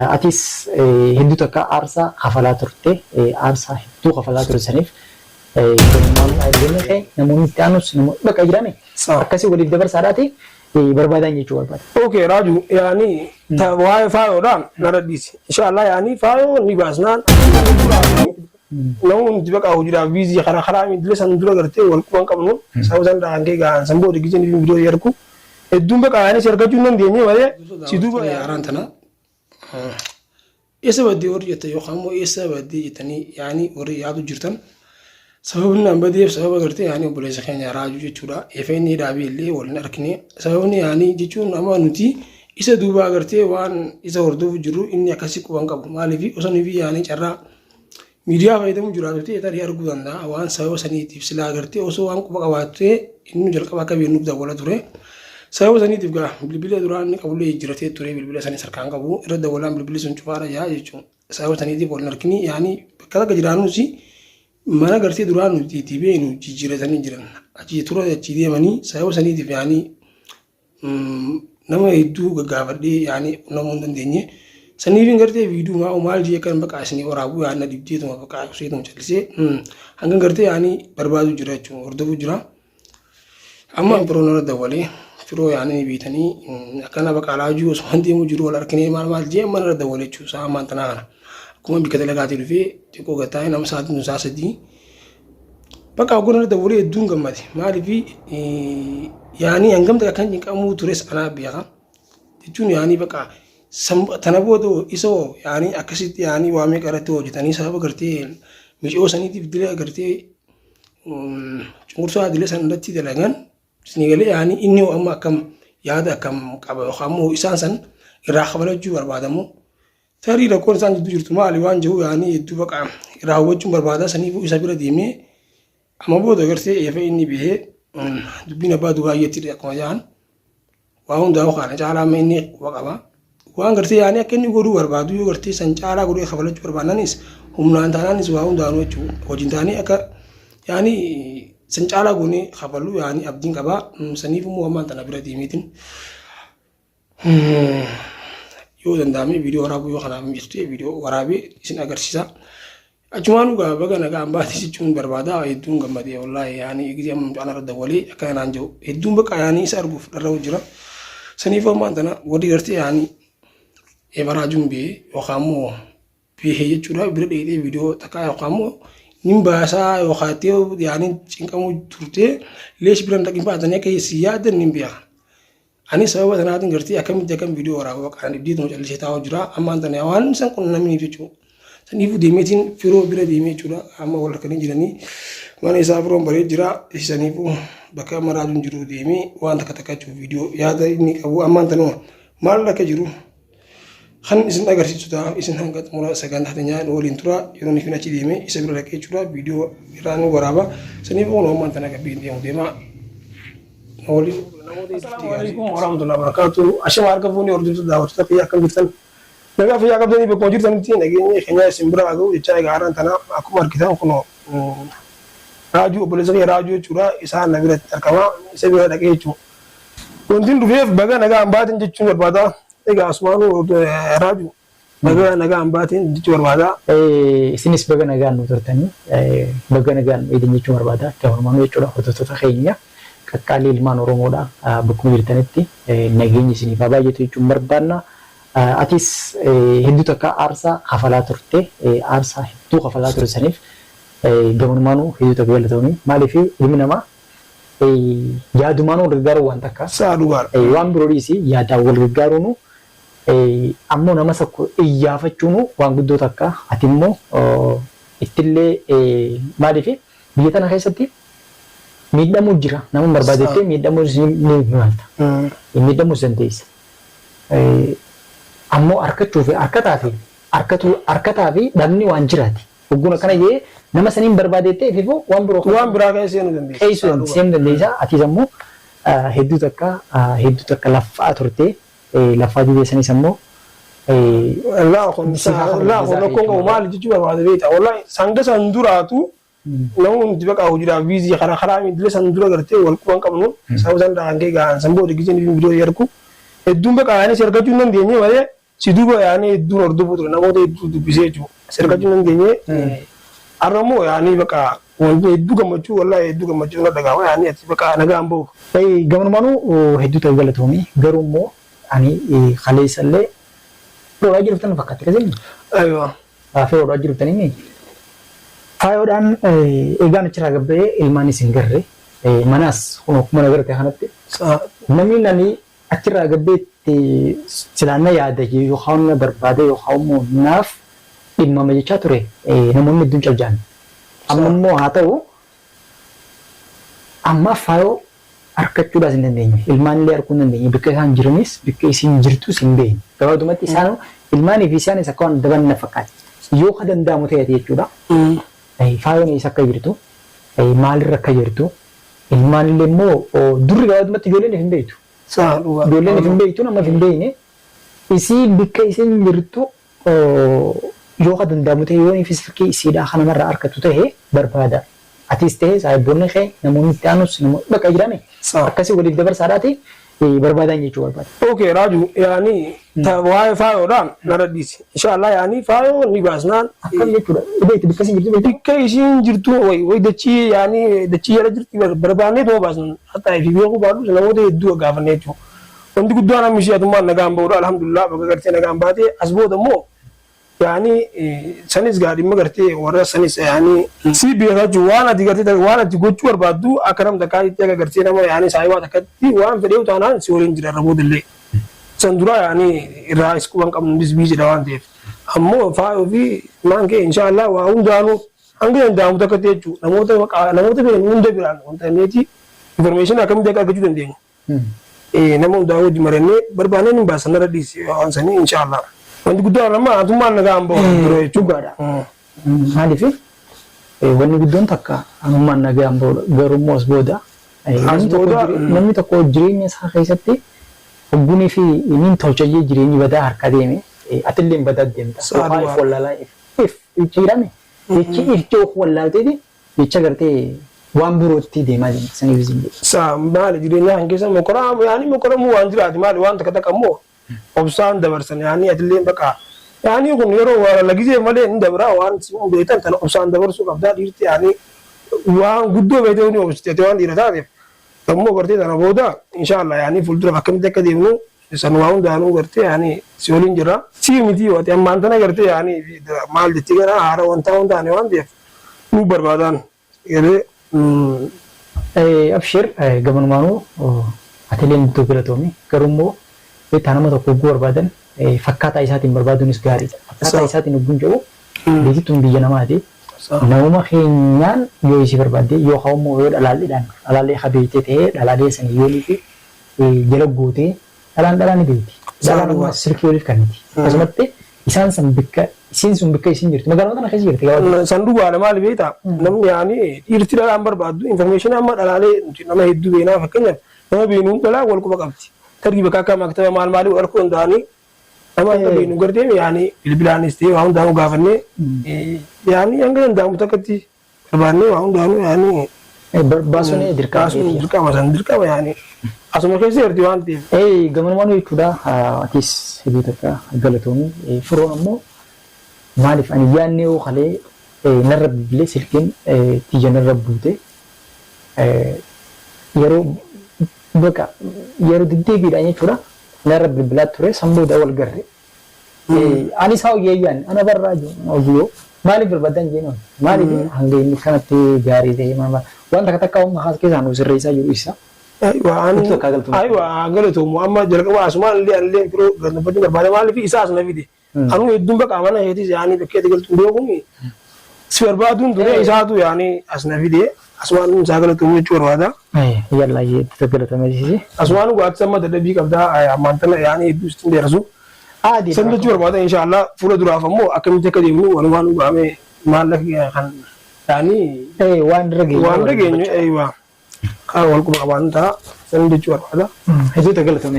Atis hedduu takka aarsaa kafalaa turte, aarsaa hedduu kafalaa ture saniif gammummaan kee namoonni itti aanus bakka jiraame akkasii waliif dabarsaadhaati barbaadaan jechuu barbaada. Okay, Raaju, yaani waa'ee faayoodhaan narra dhiisi. Inshallah, yaani faayoo ni baasnaan namni hundi baqa hojiidhaaf busy, karaa karaa miidilee san dura gartee wal quban qabnu. Sababa san irraa kan ka'e gahaan san booda gizeen viidiyoo ergu hedduun baqa yaani si argachuu hin dandeenye malee si duuba. Yaaraan tana eessa baddee warri jettan yookaan immoo eessa baddee jettanii yaani warri yaadu jirtan, sababni an badeef sababa gartee yaani obboleessa keenya Raajuu jechuudha. Efa inni dhaabee illee wal hin argine. Sababni yaani jechuun amma nuti isa duubaa gartee waan isa hordofu jiru inni akkasii quban qabu. Maaliif osoo nuyi yaani carraa miidiyaa fayyadamu jiraatu ta'e tarii arguu danda'a. Waan sababa saniitiif silaa gartee osoo waan quba qabaattee inni jalqaba akka beeknuuf dawwala ture. Sababa saniitiif gaa bilbila duraan inni qabullee jijjiiratee ture, bilbila sanis harkaan qabu irra dawwalaan bilbilli sun cufaadha jaa jechuudha. Sababa saniitiif wal hin argini. Yaani bakka takka jiraannus mana gartee duraan nuti itti beeknu jijjiiratanii jiran, achi tura achi deemanii. Sababa saniitiif yaani nama hedduu gaggaafadhee yaani namuu hin dandeenye. Saniifin gartee viidiyoo maa maal jee kan bakka isinii waraabuu yaani na dhibdeetuma bakka useetuma callisee hanga gartee yaani barbaadu jira jechuudha, hordofuu jira. Amma firoo narra dawwalee, firoo yaani ni beektanii, akkana bakka Raajuu osoo hin deemu jiru wal arginee maal maal jee amma narra dawwalee jechuudha. Sa'a ammaan tanaa kana akkuma bikka dalagaatii dhufee xiqqoo gattaa'ee nama sa'aatiin tun sa'a 3 bakka hoggan irra dawwalee hedduun gammade. Maaliif yaani hangam takka kan cinqamuu tures anaa beeka jechuun, yaani bakka tana booda isoo yaani akkasitti yaani waa meeqa irratti hojjetanii sababa gartee micoo saniitiif dila gartee cunqursaa dila san irratti dalagan isinii galee, yaani inni hoo amma akkam yaada akkam qaba yookaan immoo isaan san irraa kafalachuu barbaadamu, tarii rakkoon isaan jidduu jirtu maali waan jiru yaani hedduu baqa irraa hubachuun barbaada. Saniifuu isa bira deemee amma booda gartee eefa inni bahee dubbiin abbaa dubaayyeetti akkuma jedhan waa hundaa'u kana caalaa amma inni quba qaba. Waan gartee yaani akka inni godhuu barbaadu yoo gartee san caalaa godhee kafalachuu barbaadnanis humnaan taanaanis waa hundaanuu jechuudha. Wajjin taanee akka yaani san caalaa goonee kafallu yaani abdiin qabaa. Saniif immoo ammaan tana bira deemeetiin yoo danda'ame viidiyoo waraabuu, yoo kanaaf mijatu ta'e viidiyoo waraabee isin agarsiisa. Achumaan dhugaa baga nagaan baate jechuun barbaada. Hedduun gammadee wallaahi, yaani gisee amma mucaan irra dawwalee akka naan jiru hedduun bakka yaani isa arguuf dharra'u jira. Saniif ammaan tana warri gartee yaani eeba Raajuun bee yookaan immoo bihee jechuudha bira dheedhee viidiyoo takka yookaan immoo nin baasaa yookaan itti yaani cinqamuu turtee leesh bira hin dhaqin baatanii akka si yaadan nin beeka. Ani sababa sanaatiin gartee akkamitti akkam viidiyoo waraabuu bakka ana dhibdeetuma callisee taa'u jira. Ammaan tana waan san qunnamniif jechuudha. Saniifuu deemeetiin firoo bira deemee jechuudha. Amma wal harkanii jiranii mana isaa firoon baree jira. Saniifuu bakka amma Raajuun jiru deemee waan takka takka jechuudha viidiyoo yaada inni qabu ammaan tanuma maal akka jiru kan isin agarsiisu ta'a. Isin hanga xumura sagantaa teenyaa waliin tura. Yeroo inni achi deemee isa bira dhaqee jechuudha viidiyoo irraa ni waraaba. Saniifuu kun ammaan tana gabbiin deemu deema. Waliin namoota Assalaamu alaikum warahmatullahi wabarakatuh. Ashama harka fuunee hordoftoota daawwattoota kiyya, akkam jirtan? Nagaa fayyaa qabdanii? Bakkuma jirtanitti nageenyi keenya isin bira haa ga'u jechaa, egaa har'aan tana akkuma argitan kunoo Raajuu, obboleessa kiyya Raajuu jechuudha, isaan na biratti argama, isa bira dhaqee jechuudha. Wanti dhufeef baga nagaan baatin jechuun barbaada. Egaa asumaanuu Raajuu, baga nagaan baatin jechuu barbaada. Isinis baga nagaan nu turtanii, baga nagaan nu eegan jechuun barbaada. Gabanumaanuu jechuudha hordoftoota keenya qaqqaalii ilmaan Oromoodha. Bakkuma jirtanitti nageenyi isiniif haa baay'atu jechuun barbaanna. Atis hedduu takka aarsaa kafalaa turte, aarsaa hedduu kafalaa ture saniif gabanumaanuu hedduu takka galatoomii. Maaliif ilmi namaa yaadumaan wal gargaaruu waan takka. Saa dhugaadha. Waan biroo dhiisi, yaadaan wal gargaaruunu ammoo nama tokko iyyaafachuunu waan guddoo takka. Ati immoo ittillee, maaliif biyya tana keessatti miidhamuu jira, nama hin barbaadettee miidhamuu ni malta, miidhamuus dandeessa, ammoo harkachuu fi harkataa fi harkatu harkataa fi dhabni waan jiraati. Hogguun akkana jee nama saniin barbaadettee ififuu waan biroo waan biraa keessa seenuu dandeessa. Keessa seenuu dandeessa. Atis ammoo hedduu takka hedduu takka laffaa turte, laffaa didee sanis ammoo Laa kun laa kun rakkoon qabu. Maali jechuu barbaade beektaa? Wallahi sanga san duraatu namni hundi baqa hojiidhaaf busy, karaa karaa miidilee san dura gartee wal quban qabnu. Sababa san irraa kan ka'e gahaan san booda gizeen viidiyoo ergu hedduun baqa yaani si argachuu hin dandeenye malee Si duuba yaani hedduun hordofuu ture, namoota hedduu dubbisee jechuudha. Si argachuu hin dandeenye. Har'a immoo yaani baqa wanti hedduu gammachuu, wallaahi hedduu gammachuu na dhaga'ama, yaani ati baqa nagaan bahuuf. Gabanumaanuu hedduu ta'e galatoomii, garuu immoo ani kaleessallee roodhaa jirtan fakkaatti kasin. Aywa. Raafee roodhaa jirtan inni faayoodhaan eegaan achirraa gabba'ee ilmaanis hin garre, manaas kun akkuma na garte kanatti namni nani achirraa gabbeetti silaan na yaada yookaan na barbaade yookaan immoo naaf dhimmama jechaa ture, namoonni hedduun caljaan. Amma immoo haa ta'u, ammaaf faayoo argachuudhaas hin dandeenye. Ilmaan illee arguu hin dandeenye. Bakka isaan jiranis, bakka isiin jirtus hin beekne. Gabaabumatti isaan ilmaanii fi isaanis akka waan daban na fakkaata. Yoo ka danda'amu ta'eeti jechuudha. Faayoon eessa akka jirtu, maalirra akka jirtu, ilmaan illee immoo durri gabaabumatti ijoolleen hin beektu. Ijoolleen hin beektu, nama hin beekne. Isii bakka isiin jirtu yoo ka danda'amu ta'e, yoo fi silkii isiidhaa kanamarraa argatu ta'e barbaada. Atis ta'e saahiboonni kee, namoonni itti aanus bakka jirame akkasii waliif dabarsaadhaati barbaadan jechuu barbaada. Okay, Raaju, yaani waa'ee faayoodhaan narra dhiisi. Inshallah yaani faayoo ni baasnaan. Akkam jechuudha? Beektu, bakka isiin jirtu beektu? Bakka isiin jirtu way dachii, yaani dachii jala jirti, barbaannee tuma baasnan. Hatta fi beekuu baadhus namoota hedduu gaafanne jechuudha. Wanti guddaan amma ishee atummaan nagaan ba'uudha. Alhamdulillah, bakka gartee nagaan baatee as booda immoo yaani sanis gaa dhimma gartee warra sanis yaani si beekaa jechuun waan ati gartee waan ati gochuu barbaaddu akka nam takkaatti, akka gartee nama yaani saayibaa takkatti waan fedhee taanaan si waliin jira irra boodallee. San dura yaani irraa is quban qabnu bisbii jedha waan ta'eef. Ammoo faayoo fi maan kee inshallah waa hundaanuu hanga danda'amu takkatti jechuudha. Namoota namoota beeknu hunda biraan wanta inneeti information akkamitti akka argachuu dandeenya. Nama hundaa wajji marannee barbaannee ni baasan, narra dhiisi waan sanii inshallah. Wanti guddaan amma atummaan nagaan bahu dura jechuudha. Dhugaadha. Maaliif, wanni guddoon takka anummaan nagaan bahudha. Garuu immoo as booda namni tokko jireenya isaa keessatti hoggunii fi inni tolchajee jireenyi badaa harka deeme, atillee badaa deemta. Yookaan if wallaalaa if jecha jedhame jechi if jehu wallaalteeti jecha gartee waan birootti deemaa deemta, saniif isin jedhu. Sa maali, jireenyaa kan keessa mokoraa yaani mokoramuu waan jiraati, maali waan takka takka immoo obsaan dabarsan, yaani atillee baqa yaani kun yeroo waa lagisee malee hin dabra, waan beektan kana obsaan dabarsuu qabdaa. Dhiirti yaani waan guddoo beektee ni obsite waan dhiira taateef, ammoo gartee tana booda inshallah yaani fuuldura akkamitti akka deemnu san waa hundaanuu gartee yaani si waliin jira. Si miti waati ammaan tana gartee yaani maal jetti gara haara wanta hundaane waan ta'eef nu barbaadaan galee. Abshir, gamanumaanuu atileen guutuu galatoomi, garuu immoo beektaa nama tokko hogguu barbaadan fakkaataa isaatiin barbaaduunis gaariidha. Fakkaataa isaatiin hogguun jedhu, beektituun biyya namaati. Namuma keenyaan yoo isii barbaadde yookaan immoo yoo dhalaalleedhaan dhalaallee habeeytee ta'ee dhalaalee sanii yoonii fi jala gootee dhalaan dhalaa ni beekti. Dhalaan amma silkii waliif kenniti. Akkasumatti isaan san bikka isiin sun bikka isiin jirtu magaalaa tana keessa jirti gabaabaa. San dhugaadha, maali beektaa, namni yaani dhiirti dhalaan barbaaddu information amma dhalaalee nuti nama hedduu beeknaa, fakkeenyaaf nama beeknuun dhalaa wal quba qabdi. Tarii bakka akka maktaba maal maalii wal arguu danda'anii nama akka beeknu gartee yaani bilbilaanis ta'ee waa hundaanuu gaafannee yaani hanga danda'amu takkatti barbaannee waa hundaanuu yaani Baasuun dirqama. Baasuun dirqama, san dirqama, yaani asuma keessa jirti waan ta'eef. Gamanumaan jechuudha, atis hedduu takka galatoomi. Firoon ammoo maaliif ani yaadne yoo kalee narra bilbilee silkiin tiyya narra buute, yeroo bakka yeroo deddeebiidhaan jechuudha narra bilbilaa ture, san booda wal garre. Ani isaa hojii ana barraa jiru hojii maaliif barbaadan jeen, maaliif hanga inni kanatti gaarii ta'e waan takka takka humna haas keessaa nu sirreessaa jiru isa. Aywa, galatoomu. Amma jalqaba asumaan illee anillee firoo galatoomfachuu barbaada, maaliif isaa as na fide. Anuu hedduun bakka mana keetis yaani bakka itti galtu beekuun si barbaaduun ture, isaatu yaani as na fide, asumaan isaa galatoomu jechuu barbaada. Yallaa, itti galatamee. Asumaan dhugaatii amma dadhabii qabdaa, ammaan tana yaani hedduu sitti dheerasu. San jechuu barbaada. Inshallah fuula duraaf ammoo akkamitti akka deemnu walumaan dhugaame maallaqa kan yaani waan irra geenyu. Waan irra geenyu, aywa, kan wal quba qabaannu ta'a, san jechuu barbaada. Hedduu galatoomi.